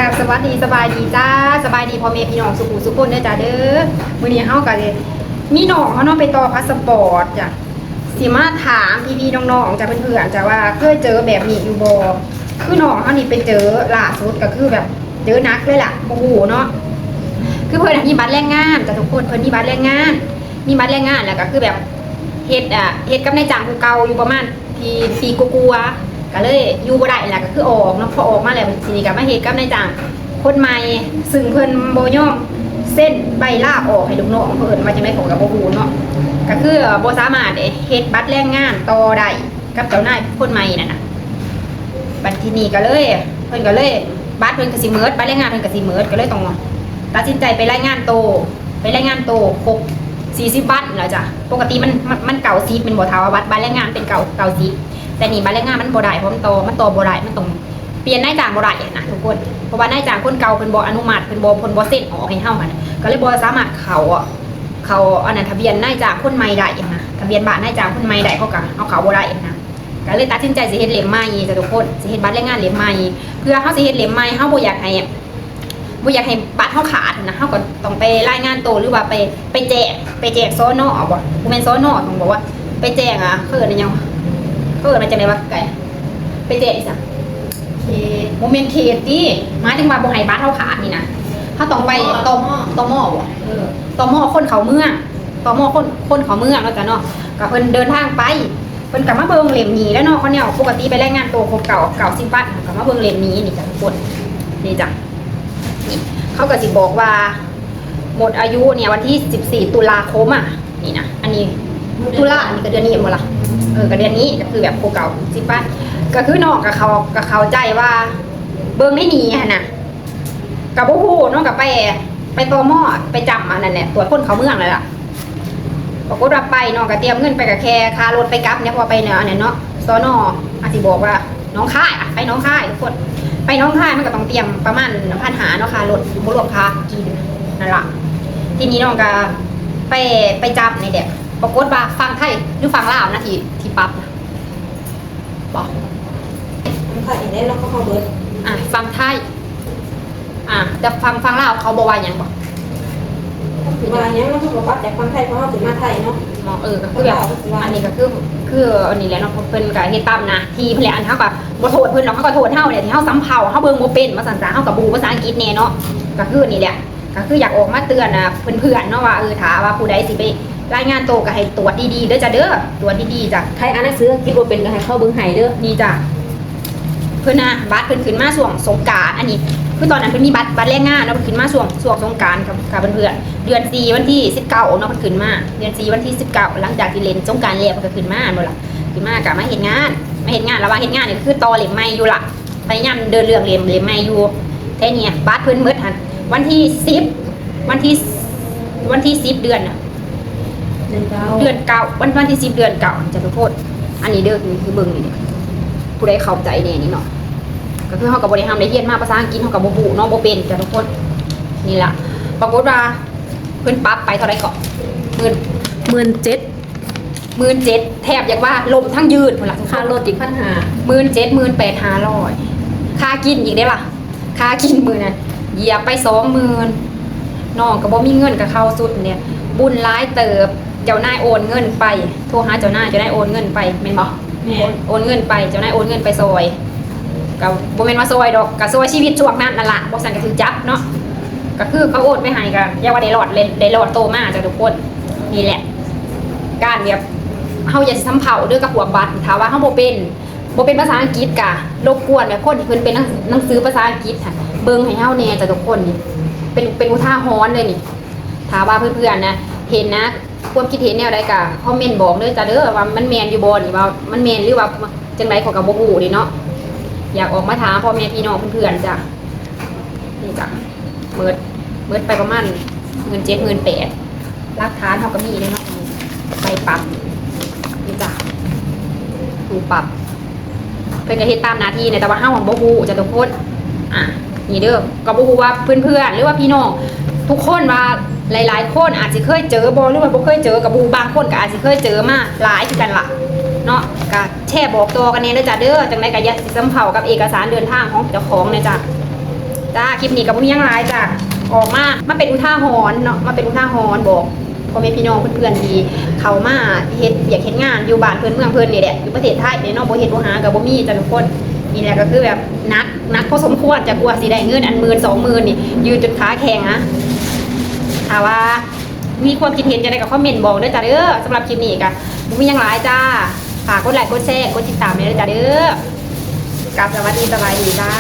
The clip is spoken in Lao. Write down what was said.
ຄັບ ສະຫວັດດີ ສະບາຍດີຈ້າ ສະບາຍດີພໍ່ແມ່ພີ່ນ້ອງສູ່ຜູ້ສູ່ຄົນເດີຈ້າເດີ. ມື້ນີ້ເຮົາກໍຊິມີນ້ອງເຮົາເນາະ ໄປຕໍ່ພາສະປອດຈ້າ ຊິມາຖາມພີ່ໆນ້ອງໆຈ້າ ເພື່ອນໆຈ້າ ວ່າເຄີຍເຈີແບບນີ້ຢູ່ບໍ່? ຄືນ້ອງເຮົານີ້ໄປເຈີລ່າສຸດກໍຄືແບບເຈີໜັກເລີຍລະ ບໍ່ຮູ້ເນາະ. ຄືເພິ່ນມີບັດແຮງງານຈ້າທຸກຄົນ ເພິ່ນມີບັດແຮງງານ ມີບັດແຮງງານ ແລ້ວກໍຄືແບບເຮັດ ອ່າ ເຮັດກັບນາຍຈ້າງຜູ້ເກົ່າຢູ່ປະມານ ປີ ປີກວ່າໆ ກໍເລີຍຢູ່ບໍ່ໄດ້ ແລ້ວກໍຄືອອກເນາະ. ພໍອອກມາແລ້ວ ທີນີ້ກໍມາເຮັດກັບນາຍຈ້າງຄົນໃໝ່ ຊຶ່ງເພິ່ນບໍ່ຍອມເຊັນໃບລາອອກໃຫ້ລູກນ້ອງ ເພິ່ນວ່າຈັ່ງໃດ ຂ້ອຍກໍບໍ່ຮູ້ເນາະ. ກໍຄືບໍ່ສາມາດເຮັດບັດແຮງງານຕໍ່ໄດ້ກັບເຈົ້ານາຍຄົນໃໝ່ນັ້ນນະ. ບັດທີນີ້ກໍເລີຍ ເພິ່ນກໍເລີຍ ບັດເພິ່ນກໍຊິໝົດ ບັດແຮງງານເພິ່ນກໍຊິໝົດ ກໍເລີຍຕ້ອງຕັດສິນໃຈໄປລາຍງານໂຕ ໄປລາຍງານໂຕຄົບສີ່ສິບວັນແລ້ວຈ້າ. ປົກກະຕິມັນ ມັນ ມັນເກົ້າສິບແມ່ນບໍ່ ຖ້າວ່າບັດ ບັດແຮງງານເປັນເກົ້າ ເກົ້າສິບ ແຕ່ນີ້ບັດແຮງງານມັນບໍ່ໄດ້ ເພາະມັນຕໍ່ ມັນຕໍ່ບໍ່ໄດ້ ມັນຕ້ອງປ່ຽນນາຍຈ້າງບໍ່ໄດ້ນະທຸກຄົນ. ເພາະວ່ານາຍຈ້າງຄົນເກົ່າເພິ່ນບໍ່ອະນຸມັດ ເພິ່ນບໍ່ ເພິ່ນບໍ່ເຊັນອອກໃຫ້ເຮົາຫັ້ນນະ ກໍເລີຍບໍ່ສາມາດເຂົ້າ ເຂົ້າອັນນັ້ນ ທະບຽນນາຍຈ້າງຄົນໃໝ່ໄດ້ນະ ທະບຽນບ້ານນາຍຈ້າງຄົນໃໝ່ໄດ້ ເຂົາກໍເອົາເຂົ້າບໍ່ໄດ້ນະ. ກໍເລີຍຕັດສິນໃຈຊິເຮັດເຫຼັ້ມໃໝ່ຈ້າທຸກຄົນ ຊິເຮັດບັດແຮງງານເຫຼັ້ມໃໝ່ ເພື່ອເຮົາຊິເຮັດເຫຼັ້ມໃໝ່ ເຮົາບໍ່ຢາກໃຫ້ ບໍ່ຢາກໃຫ້ບັດເຮົາຂາດຫັ້ນນະ ເຮົາກໍຕ້ອງໄປລາຍງານໂຕ ຫຼືວ່າໄປ ໄປແຈ້ງ ໄປແຈ້ງ ສນ ບໍ ບໍ່ແມ່ນ ສນ ຕ້ອງບອກວ່າໄປແຈ້ງ ອ່າ ເຂົາເອີ້ນຫຍັງ ເຂົາເອີ້ນວ່າຈັ່ງໃດວະ ໄກ່ ໄປແຈ້ງອີ່ຫຍັງ ເຂດ ບໍ່ແມ່ນເຂດຕິ ໝາຍເຖິງວ່າບໍ່ໃຫ້ບັດເຮົາຂາດນີ້ນະ ເຮົາຕ້ອງໄປ ຕມ ຕມ ບໍ ເອີ ຕມ ຄົນເຂົ້າເມືອງ ຕມ ຄົນ ຄົນເຂົ້າເມືອງເນາະ ເຈົ້າເນາະ. ກໍເພິ່ນເດີນທາງໄປ ເພິ່ນກໍມາເບິ່ງເຫຼັ້ມນີ້ແຫຼະເນາະ ເຂົາແນວປົກກະຕິໄປລາຍງານໂຕຄົບເກົ້າ ເກົ້າສິບວັນ ເຂົາກໍມາເບິ່ງເຫຼັ້ມນີ້ ນີ້ຈ້າທຸກຄົນ ນີ້ຈ້າ. ນີ້ ເຂົາກໍຊິບອກວ່າໝົດອາຍຸນີ້ວັນທີສິບສີ່ຕຸລາຄົມ ອ່ະ ນີ້ນະ ອັນນີ້ຕຸລາ ອັນນີ້ກໍເດືອນນີ້ແມ່ນບໍ່ລະ ເອີ ກໍເດືອນນີ້ ກໍຄືແບບຄົບເກົ້າສິບວັນ ກໍຄືນ້ອງກໍເຂົ້າ ກໍເຂົ້າໃຈວ່າເບິ່ງໃນນີ້ຫັ້ນນະ ກໍບໍ່ຮູ້ເນາະ ກໍໄປ ໄປ ຕມ ໄປຈ້ຳອັນນັ້ນແຫຼະ ຕວດຄົນເຂົ້າເມືອງນັ້ນລະ. ປາກົດວ່າໄປ ນ້ອງກໍຕຽມເງິນໄປ ກໍແຄ່ຄ່າລົດໄປກັບນີ້ ເພາະວ່າໄປແນວອັນນັ້ນເນາະ ສນ ອາດຊິບອກວ່າໜອງຄາຍ ອະ ໄປໜອງຄາຍທຸກຄົນ ໄປໜອງຄາຍມັນກໍຕ້ອງຕຽມປະມານພັນຫ້າເນາະ ຄ່າລົດ ບໍ່ລວມຄ່າກິນນັ້ນລະ. ທີນີ້ນ້ອງກໍໄປ ໄປຈ້ຳນີ້ແຫຼະ ປາກົດວ່າຝັ່ງໄທ ຫຼື ຝັ່ງລາວນະ ທີ່ ທີ່ປັບນະ ບໍ ໄທນີ້ແຫຼະເນາະ ເຂົາເວົ້າເບິດ ອ່າ ຝັ່ງໄທ ອ່າ ແຕ່ຝັ່ງ ຝັ່ງລາວເຂົາບໍ່ວ່າຫຍັງບໍ? ຊິວ່າຫຍັງເນາະ ເຂົາກໍປັບຈາກຝັ່ງໄທ ເພາະເຮົາຂຶ້ນມາໄທເນາະ ເນາະ ເອີ ກໍຄືແບບ ອັນນີ້ກໍຄື ຄືອັນນີ້ແຫຼະເນາະ ເພິ່ນກໍເຮັດຕາມໜ້າທີ່ເພິ່ນແຫຼະ ອັນເຮົາກໍບໍ່ໂທດເພິ່ນດອກ ເຮົາກໍໂທດເຮົາແຫຼະ ທີ່ເຮົາສຳເພົາ ເຮົາເບິ່ງບໍ່ເປັນວ່າຊັ້ນຊະ ເຮົາກໍບໍ່ຮູ້ພາສາອັງກິດແດ່ເນາະ ກໍຄືນີ້ແຫຼະ. ກໍຄືຢາກອອກມາເຕືອນ ອ່າ ເພື່ອນໆເນາະ ວ່າ ເອີ ຖ້າວ່າຜູ້ໃດຊິໄປລາຍງານໂຕກໍໃຫ້ຕວດດີໆເດີຈ້າເດີ ຕວດດີໆຈ້າ ໃຜອ່ານໜັງສືອັງກິດບໍ່ເປັນກໍໃຫ້ເຂົາເບິ່ງໃຫ້ເດີ ນີ້ຈ້າ. ເພິ່ນນະ ບັດເພິ່ນຂຶ້ນມາຊ່ວງສົງການ ອັນນີ້ຄືຕອນນັ້ນເພິ່ນມີບັດ ບັດແຮງງານເນາະ ເພິ່ນຂຶ້ນມາຊ່ວງ ຊ່ວງສົງການກັບ ກັບເພື່ອນໆ ເດືອນສີ່ວັນທີສິບເກົ້າເນາະ ເພິ່ນຂຶ້ນມາເດືອນສີ່ວັນທີສິບເກົ້າ ຫຼັງຈາກທີ່ຫຼິ້ນສົງການແລ້ວ ເພິ່ນກໍຂຶ້ນມາແມ່ນບໍ່ລະ ຂຶ້ນມາກໍມາເຮັດງານ ມາເຮັດງານ ລະຫວ່າງເຮັດງານນີ້ຄືຕໍ່ເຫຼັ້ມໃໝ່ຢູ່ລະ ພະຍາຍາມເດີນເລື່ອງເຫຼັ້ມ ເຫຼັ້ມໃໝ່ຢູ່. ແຕ່ນີ້ບັດເພິ່ນໝົດຫັ້ນ ວັນທີສິບ ວັນທີ ວັນທີສິບເດືອນ ເດືອນເກົ້າ ເດືອນເກົ້າ ວັນ ວັນທີສິບເດືອນເກົ້າ ຈ້າທຸກຄົນ. ອັນນີ້ເດີ ຄືເບິ່ງນີ້ ຜູ້ໃດເຂົ້າໃຈແດ່ນີ້ເນາະ ກໍຄືເຮົາກໍບໍ່ໄດ້ຮ່ຳໄດ້ຮຽນມາ ພາສາອັງກິດເຮົາກໍບໍ່ຮູ້ເນາະ ບໍ່ເປັນຈ້າທຸກຄົນ. ນີ້ລະ ປາກົດວ່າເພິ່ນປັບໄປເທົ່າໃດເກາະ ໝື່ນ ໝື່ນເຈັດ ໝື່ນເຈັດ ແທບຢາກວ່າລົ້ມທັງຢືນພຸ້ນລະ ຄ່າລົດອີກພັນຫ້າ ໝື່ນເຈັດ ໝື່ນແປດຫ້າຮ້ອຍ ຄ່າກິນອີກເດ້ລະ ຄ່າກິນມື້ນັ້ນຢຽບໄປສອງໝື່ນ ນ້ອງກໍບໍ່ມີເງິນ ກໍເຂົ້າຊຸດນີ້ ບຸນຫຼາຍເຕີບ ເຈົ້ານາຍໂອນເງິນໄປ ໂທຫາເຈົ້ານາຍ ເຈົ້ານາຍໂອນເງິນໄປ ແມ່ນບໍ່? ແມ່ນ ໂອນ ໂອນເງິນໄປ ເຈົ້ານາຍໂອນເງິນໄປຊ່ອຍ ກໍບໍ່ແມ່ນວ່າຊ່ອຍດອກ ກໍຊ່ວຍຊີວິດຊ່ວງນັ້ນນັ້ນລະ ບໍ່ຊັ້ນກໍຖືກຈັບເນາະ. ກໍຄືເຂົາໂອນໄປໃຫ້ ກໍຢ່າວ່າໄດ້ລອດ ໄດ້ ໄດ້ລອດໂຕມາຈ້າທຸກຄົນ. ນີ້ແຫຼະ ການແບບ ເຮົາຢ່າຊິສຳເພົາເດີກັບພວກບັດ ຖ້າວ່າເຮົາບໍ່ເປັນ ບໍ່ເປັນພາສາອັງກິດ ກະລົບກວນແບບຄົນທີ່ເພິ່ນເປັນໜັງ ໜັງສືພາສາອັງກິດຫັ້ນ ເບິ່ງໃຫ້ເຮົາແດ່ຈ້າທຸກຄົນ. ນີ້ເປັນ ເປັນອຸທາຫອນເລີຍນີ້. ຖ້າວ່າເພື່ອນໆນະ ເຫັນນະ ຄວາມຄິດເຫັນແນວໃດກະຄອມເມັນບອກເດີຈ້າເດີ ວ່າມັນແມ່ນຢູ່ບໍ່ນີ້ ວ່າມັນແມ່ນ ຫຼືວ່າຈັ່ງໃດ ຂ້ອຍກະບໍ່ຮູ້ເດເນາະ. ຢາກອອກມາຖາມພໍ່ແມ່ພີ່ນ້ອງເພື່ອນໆຈ້າ. ນີ້ຈ້າ ໝົດ ໝົດໄປປະມານໝື່ນເຈັດ ໝື່ນແປດ ຫຼັກຖານເຮົາກໍມີເດ້ເນາະ ໃບປັບ ນີ້ຈ້າ ຜູ້ປັບ ເພິ່ນກໍເຮັດຕາມໜ້າທີ່ແຫຼະ ແຕ່ວ່າເຮົາບໍ່ຮູ້ຈ້າທຸກຄົນ. ອ່າ ນີ້ເດີ ກໍບໍ່ຮູ້ວ່າເພື່ອນໆ ຫຼືວ່າພີ່ນ້ອງທຸກຄົນວ່າ ຫຼາຍໆຄົນອາດຊິເຄີຍເຈີບໍ່ ຫຼືວ່າບໍ່ເຄີຍເຈີກໍບໍ່ຮູ້ ບາງຄົນກໍອາດຊິເຄີຍເຈີມາຫຼາຍຄືກັນລະເນາະ. ກໍແຊບອກຕໍ່ກັນແດ່ເດີຈ້າເດີ ຈັ່ງໃດກໍຢ່າຊິສຳເພົາກັບເອກະສານເດີນທາງຂອງເຈົ້າຂອງແດ່ຈ້າ. จ้า คลิปนี้ก็บ่มีหยังหลายจ้า ออกมา มาเป็นอุทาหรณ์เนาะ มาเป็นอุทาหรณ์บอกพ่อแม่พี่น้องเพื่อนๆที่เข้ามาเฮ็ดเวียกเฮ็ดงานอยู่บ้านเพิ่นเมืองเพิ่นนี่แหละ อยู่ประเทศไทยนี่เนาะ บ่เฮ็ดบ่หาก็บ่มีจ้าทุกคน นี่แหละก็คือแบบหนัก หนักพอสมควรจ้ากว่าสิได้เงินอันหมื่นสองหมื่นนี่ ยืนจนขาแข็งอะ ถ้าว่ามีความคิดเห็นจั่งใดก็คอมเมนต์บอกเด้อจ้าเด้อ สำหรับคลิปนี้ก็บ่มีหยังหลายจ้า ฝากกดไลค์กดแชร์กดติดตามแหน่เด้อจ้าเด้อ กราบสวัสดีสบายดีจ้า